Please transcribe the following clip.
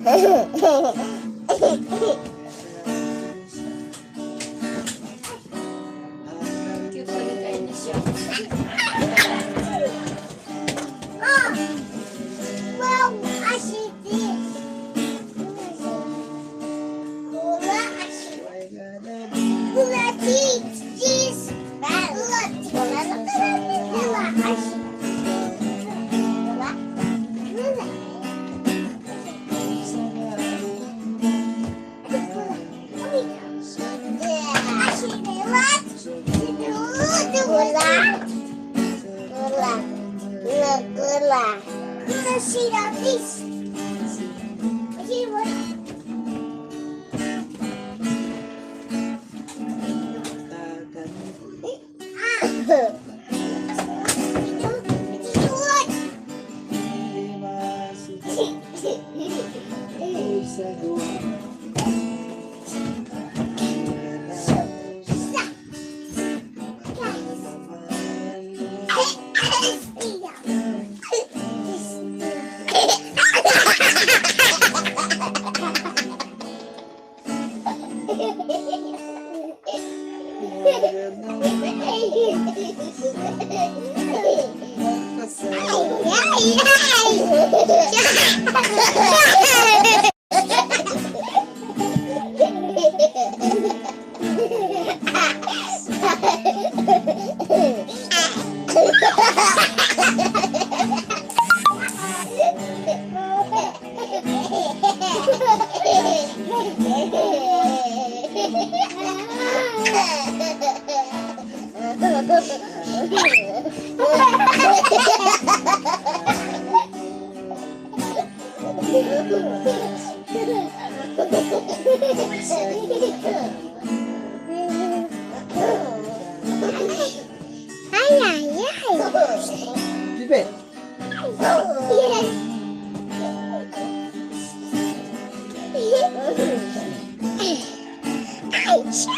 Cute lagi kayo niya siya. Oh, well, I see this. Gula, I see. Gula, cheese, cheese. Gula, gula, gula, I see. Gula, gula. I see the what? Gula, gula, gula, gula. Gula, see the this. See what? Ay, ay, ay. Pipe. Ay.